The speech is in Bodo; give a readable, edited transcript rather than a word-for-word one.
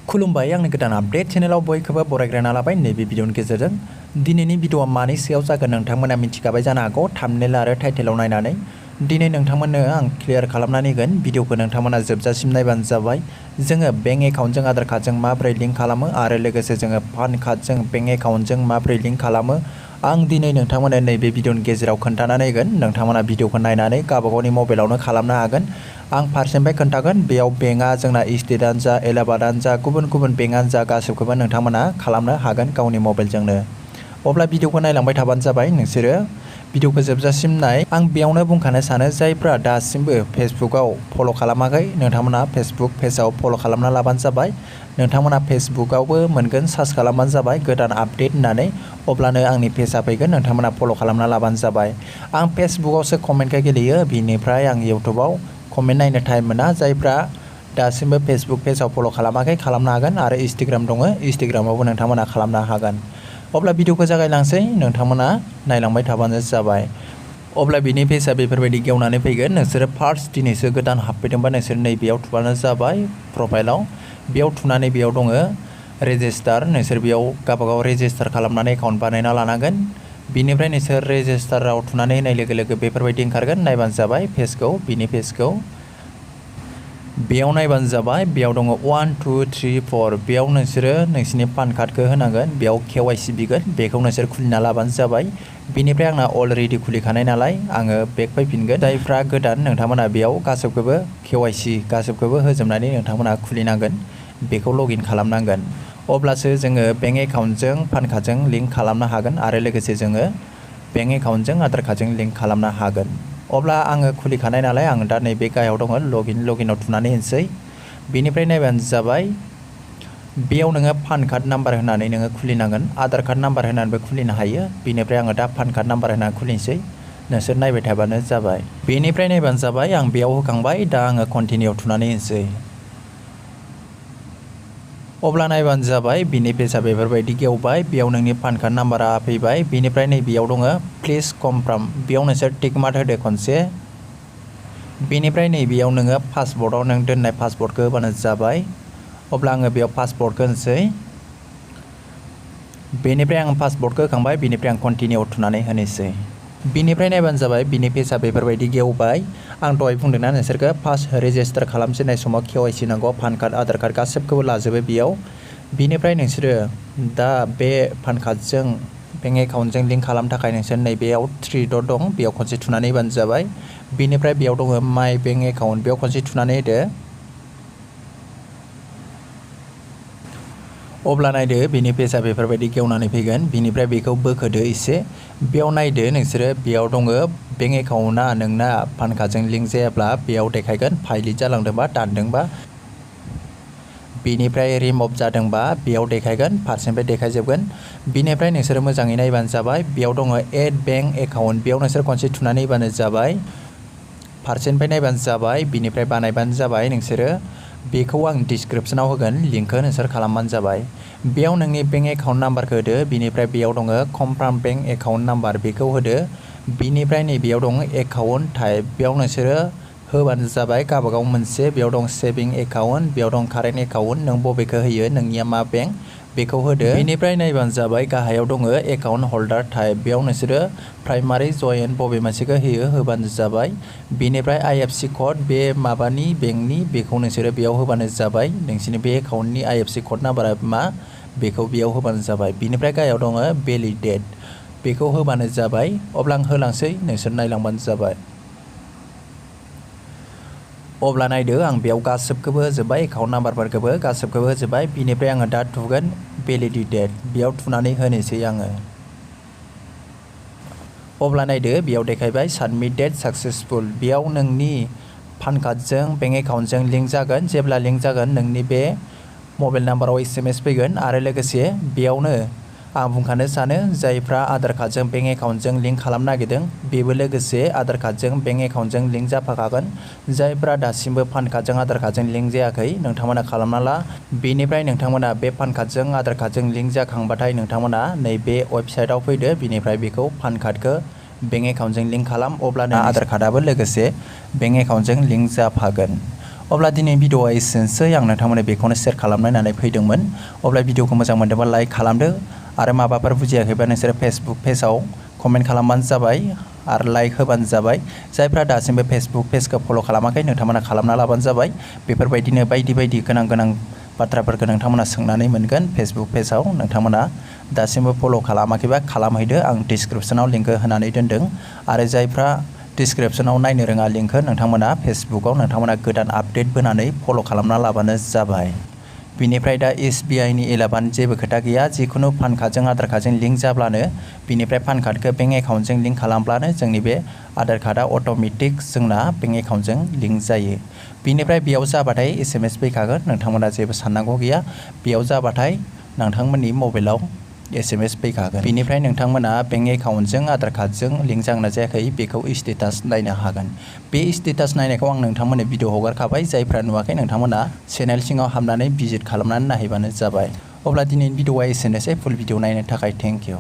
खुलुमबाय आंनि गोदान आपडेट चेनेलाव बयखौबो बरायग्रोना लाबाय नैबे भिडिअनि गेजेरजों दिनैनि भिडिअआ मानि सायाव जागोन नोंथांमोना मिथिखाबाय जानो हागौ थाम्बनेल आरो टाइटेलाव नायनानै दिनै नोंथांमोननो आं क्लियार खालामनानै होगोन भिडिअखौ नोंथांमोना जोबजासिम नायबानो जाबाय जोङो बेंक एकाउन्टजों आधार कार्डजों माबोरै लिंक खालामो आरो लोगोसे जोङो पान कार्डजों बेंक एकाउन्टजों माबोरै लिंक खालामो आं दिनै नोंथांमोननो नैबे भिडिअनि गेजेराव खोन्थानानै होगोन नोंथांमोना भिडिअखौ नायनानै गावबागावनि मबाइलावनो खालामनो हागोन आं फारसेनिफ्राय खोन्थागोन बेयाव बेंकआ जोंना स्टेटआनो जा एलाहाबादानो जा गुबुन गुबुन बेंकआनो जा गासैखौबो नोंथांमोना खालामनो हागोन गावनि मबाइलजोंनो अब्ला भिडिअखौ नायलांबाय थाबानो जाबाय नोंसोरो भिडिअखौ जोबजासिम नाय आं बेयावनो बुंखानो सानो जायफ्रा दासिमबो फेसबुकआव फल' खालामाखै नोंथांमोना फेसबुक पेजआव फल' खालामना लाबानो जाबाय नोंथांमोना फेसबुकआवबो मोनगोन सार्च खालामबानो जाबाय गोदान आपडेट होननानै अब्लानो आंनि पेजआ फैगोन नोंथांमोना फल' खालामना लाबानो जाबाय आं फेसबुकआवसो कमेन्टखौ गेलेयो बिनिफ्राय आं इउटुबाव कमेन्ट नायनो टाइम मोना जायफ्रा दासिमबो फेसबुक पेजआव फल' खालामाखै खालामनो हागोन आरो इन्स्टाग्राम दङ इन्स्टाग्रामावबो नोंथांमोना खालामनो हागोन अब्ला भिडिअखौ जागायलांसै नोंथांमोना नायलांबाय थाबानो जाबाय अब्ला बिनि पेजआ बेफोरबायदि गेवनानै फैगोन नोंसोरो फार्स्ट दिनैसो गोदान हाबफैदोंबा नोंसोर नैबेयाव थुबानो जाबाय प्रफाइलाव बेयाव थुनानै बेयाव दङ रेजिस्टार नोंसोर बेयाव गावबागाव रेजिस्टार खालामनानै एकाउन्ट बानायना लानांगोन बिनिफ्राय नोंसोर रेजिस्टाराव थुनानै होनाय लोगो लोगो बेफोरबायदि ओंखारगोन नायबानो जाबाय पेजखौ बिनि पेजखौ बेयाव नायबानो जाबाय बेयाव दङ 1 2 3 4 बेयाव नोंसोरो नोंसिनि पान कार्डखौ होनांगोन बेयाव KYC बिगोन बेखौ नोंसोर खुलिना लाबानो जाबाय बिनिफ्राय आंना अलरेडि खुलिखानाय नालाय आङो बेक फैफिनगोन जायफ्रा गोदान नोंथांमोना बेयाव गासैखौबो KYC गासैखौबो होजोबनानै नोंथांमोना खुलिनांगोन बेखौ लगइन खालामनांगोन अब्लासो जोङो बेंक एकाउन्टजों पान कार्डजों लिंक खालामनो हागोन आरो लोगोसे जोङो बेंक एकाउन्टजों आधार कार्डजों लिंक खालामनो हागोन अब्ला आङो खुलिखानाय नालाय आं दा नैबे गाहायाव दङ लगिनाव थुनानै होनोसै बेनिफ्राय नायबानो जाबाय बेयाव नोङो पान कार्ड नाम्बार होनानै नोङो खुलिनांगोन आधार कार्ड नाम्बार होनानैबो खुलिनो हायो बेनिफ्राय आङो दा पान कार्ड नाम्बार होनानै खुलिनोसै नोंसोर नायबाय थाबानो जाबाय बेनिफ्राय नायबानो जाबाय आं बेयाव होखांबाय दा आङो कन्टिनिउ थुनानै होनोसै अब्ला नायबानो जाबाय बिनि पेजआ बेफोरबायदि गेवबाय बेयाव नोंनि पान कार्ड नाम्बारा फैबाय बेनिफ्राय नैबेयाव दङ प्लिज कनफार्म बेयाव नोंसोर टिक मार्क होदो खनसे बेनिफ्राय नैबेयाव नोङो पासपर्टआव नों दोननाय पासपर्टखौ होबानो जाबाय अब्ला आङो बेयाव पासपर्टखौ होनोसै बेनिफ्राय आं पासपर्टखौ होखांबाय बेनिफ्राय आं कन्टिनिउ थुनानै होनोसै बिनिफ्राय नायबानो जाबाय बिनि पेजआ बेफोरबायदि गेवबाय आं दहाय बुंदोंना नोंसोरखौ फार्स्ट रेजिस्टार खालामजेननाय समाव KYC नांगौ पान कार्ड आधार कार्ड गासैखौबो लाजोबो बेयाव बिनिफ्राय नोंसोरो दा बे पान कार्डजों बेंक एकाउन्टजों लिंक खालामनो थाखाय नोंसोर नैबेयाव 3 डट दं बेयाव खनसे थुनानै होबानो जाबाय बिनिफ्राय बेयाव दङ माय बेंक एकाउन्ट बेयाव खनसे थुनानै होदो अब्ला नायदो बिनि पेजआ बेफोरबायदि गेवनानै फैगोन बिनिफ्राय बेखौ बोखोदो एसे बेयाव नायदो नोंसोरो बेयाव दङ बेंक एकाउन्टआ नोंना पान कार्डजों लिंक जायाब्ला बेयाव देखायगोन फाइलिट जालांदोंबा दानदोंबा बेनिफ्राय रिमुभ जादोंबा बेयाव देखायगोन फारसेनिफ्राय देखायजोबगोन बिनिफ्राय नोंसोरो मोजाङै नायबानो जाबाय बेयाव दङ एड बेंक एकाउन्ट बेयाव नोंसोर खनसे थुनानै होबानो जाबाय फारसेनिफ्राय नायबानो जाबाय बिनिफ्राय बानायबानो जाबाय नोंसोरो बेखौ आं डिसक्रिप्सनाव होगोन लिंकखौ नोंसोर खालामबानो जाबाय बेयाव नोंनि बेंक एकाउन्ट नाम्बारखौ होदो बिनिफ्राय बेयाव दङ कनफार्म बेंक एकाउन्ट नाम्बार बेखौ होदो बिनिफ्राय नैबेयाव दङ एकाउन्ट टाइप बेयाव नोंसोरो होबानो जाबाय गावबागाव मोनसे बेयाव दं सेभिं एकाउन्ट बेयाव दं कारेन्ट एकाउन्ट नों बबेखौ होयो नोंनिया मा बेंक बेखौ होदो बेनिफ्राय नायबानो जाबाय गाहायाव दङ एकाउन्ट हल्डार टाइप बेयाव नोंसोरो प्राइमारि जयेन्ट बबे मोनसेखौ होयो होबानो जाबाय बेनिफ्राय IFSC कड बे माबानि बेंकनि बेखौ नोंसोरो बेयाव होबानो जाबाय नोंसोरनि बे एकाउन्टनि IFSC कड नाम्बारा मा बेखौ बेयाव होबानो जाबाय बिनिफ्राय गाहायाव दङ भेलिडेट बेखौ होबानो जाबाय अब्ला आं होलांसै नोंसोर नायलांबानो जाबाय अब्ला नायदो आं बेयाव गासैखौबो होजोब्बाय एकाउन्ट नाम्बारफोरखौबो गासैखौबो होजोब्बाय बिनिफ्राय आङो दा थुगोन भेलिडेट बेयाव थुनानै होनोसै आङो अब्ला नायदो बेयाव देखायबाय साबमिटेड साक्सेसफुल बेयाव नोंनि पान कार्डजों बेंक एकाउन्टजों लिंक जागोन जेब्ला लिंक जागोन नोंनि बे मबाइल नाम्बाराव SMS फैगोन आरो लोगोसे बेयावनो आं बुंखानो सानो जायफ्रा आधार कार्डजों बेंक एकाउन्टजों लिंक खालामनो नागिरदों बेबो लोगोसे आधार कार्डजों बेंक एकाउन्टजों लिंक जाफाखागोन जायफ्रा दासिमबो पान कार्डजों आधार कार्डजों लिंक जायाखै नोंथांमोना खालामना ला बेनिफ्राय नोंथांमोना बे पान कार्डजों आधार कार्डजों लिंक जाखांबाथाय नोंथांमोना नैबे वेबसाइटआव फैदो बिनिफ्राय बेखौ पान कार्डखौ बेंक एकाउन्टजों लिंक खालाम अब्लानो आधार कार्डआबो लोगोसे बेंक एकाउन्टजों लिंक जाफागोन अब्ला दिनै भिडिअआ एसेनोसै आं नोंथांमोननो बेखौनो शेयार खालामनानै फैदोंमोन। अब्ला भिडिअखौ मोजां मोनदोंबा लाइक खालामदो आरो माबाफोर बुजियाखैबा नोंसोरो फेसबुक पेजआव कमेन्ट खालामबानो जाबाय आरो लाइक होबानो जाबाय। जायफ्रा दासिमबो फेसबुक पेजखौ फल' खालामाखै नोंथांमोना खालामना लाबानो जाबाय। बेफोरबायदिनो बायदि बायदि गोनां बाथ्राफोरखौ नोंथांमोना सोंनानै मोनगोन फेसबुक पेजआव। नोंथांमोना दासिमबो फल' खालामाखैबा खालामहैदो, आं डिसक्रिपसनाव लिंकखौ होनानै दोनदों। आरो जायफ्रा डिसक्रिपसनाव नायनो रोङा लिंकखौ नोंथांमोना फेसबुकाव नोंथांमोना गोदान आपडेट बोनानै फल' खालामना लाबानो जाबाय। बिनिफ्राय दा SBI नि 11 जेबो खोथा गैया, जिखुनु पान कार्डजों आधार कार्डजों लिंक जाब्लानो बिनिफ्राय पान कार्डखौ बेंक एकाउन्टजों लिंक खालामब्लानो जोंनि बे आधार कार्डआ अट'मेटिक जोंना बेंक एकाउन्टजों लिंक जायो। बिनिफ्राय बेयाव जाबाथाय SMS फैखागोन, नोंथांमोना जेबो साननांगौ गैया। बेयाव जाबाथाय नोंथांमोननि मबाइलाव SMS फैखागोन। बिनिफ्राय नोंथांमोना बेंक एकाउन्टजों आधार कार्डजों लिंक जागोनना जायाखै बेखौ स्टेटास नायनो हागोन। बे स्टेटास नायनायखौ आं नोंथांमोननो भिडिअ हगारखाबाय। जायफ्रा नुवाखै नोंथांमोना चेनेल सिङाव हाबनानै भिजिट खालामनानै नायहैबानो जाबाय। अब्ला दिनैनि भिडिअआ एसेनोसै। फुल भिडिअ नायनो थाखाय थेंक इउ।